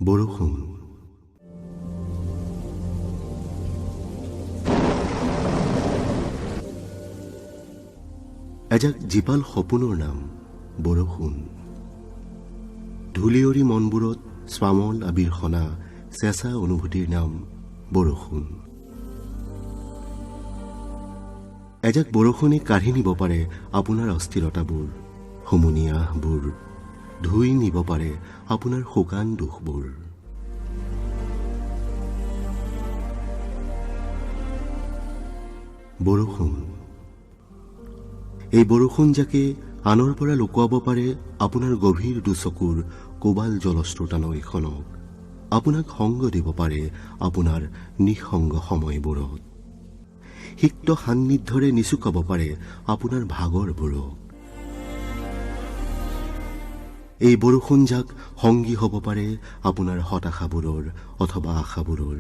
বৰষুণ। এজাক জীপাল সপোনৰ নাম বৰষুণ। ধূলিয়ৰি মনবোৰত শ্যামল আবিৰ সনা চেঁচা অনুভূতিৰ নাম বৰষুণ। এজাক বৰষুণে কাঢ়ি নিব পাৰে আপোনাৰ অস্থিৰতাবোৰ, হুমুনিয়াহবোৰ, ধুই নিব পাৰে আপোনাৰ শুকান দুখবোৰ। বৰষুণ। এই বৰষুণ যাকে আনৰ পৰা লুকুৱাব পাৰে আপোনাৰ গভীৰ দুচকুৰ কোবাল জলস্ৰোতা নৈখনক, আপোনাক সংগ দিব পাৰে আপোনাৰ নিঃসংগ সময়বোৰত, সিক্ত সান্নিধ্যৰে নিচুকাব পাৰে আপোনাৰ ভাগৰবোৰক। এই বৰষুণ যাক সংগী হ'ব পাৰে আপোনাৰ হতাশাবোৰৰ অথবা আশাবোৰৰ,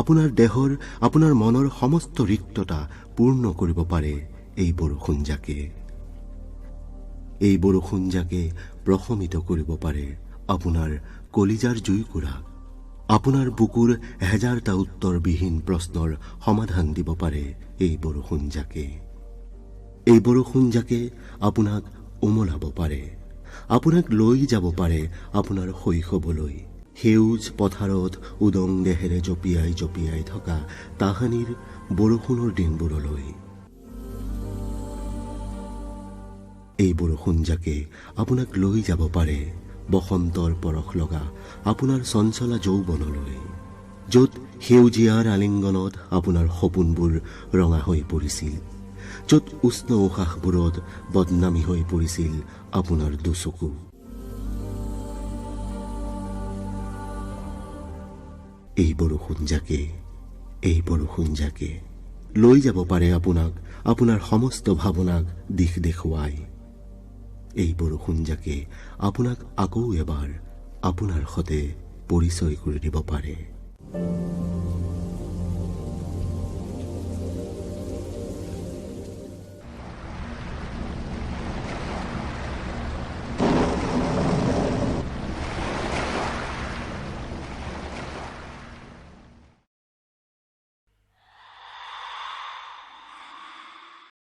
আপোনাৰ দেহৰ, আপোনাৰ মনৰ সমস্ত ৰিক্ততা পূৰ্ণ কৰিব পাৰে এই বৰষুণ যাকে। এই বৰষুণ যাকে প্ৰশমিত কৰিব পাৰে আপোনাৰ কলিজাৰ জুইকুৰাক, আপোনাৰ বুকুৰ হেজাৰটা উত্তৰবিহীন প্ৰশ্নৰ সমাধান দিব পাৰে এই বৰষুণ যাকে। এই বৰষুণ যাকে আপোনাক ওমলাব পাৰে, আপোনাক লৈ যাব পাৰে আপোনাৰ শৈশৱলৈ, সেউজ পথাৰত উদং দেহেৰে জঁপিয়াই জঁপিয়াই থকা তাহানিৰ বৰষুণৰ দিনবোৰলৈ। এই বৰষুণ যাকে আপোনাক লৈ যাব পাৰে বসন্তৰ পৰশ লগা আপোনাৰ চঞ্চলা যৌৱনলৈ, য'ত সেউজীয়াৰ আলিংগনত আপোনাৰ সপোনবোৰ ৰঙা হৈ পৰিছিল, য'ত উষ্ণ উশাহবোৰত বদনামী হৈ পৰিছিল আপোনাৰ দুচকু। এই বৰষুণ যাকে, এই বৰষুণ যাকে লৈ যাব পাৰে আপোনাক, আপোনাৰ সমস্ত ভাৱনাক দিশ দেখুৱাই। এই বৰষুণ যাকে আপোনাক আকৌ এবাৰ আপোনাৰ সতে পৰিচয় কৰি দিব পাৰে।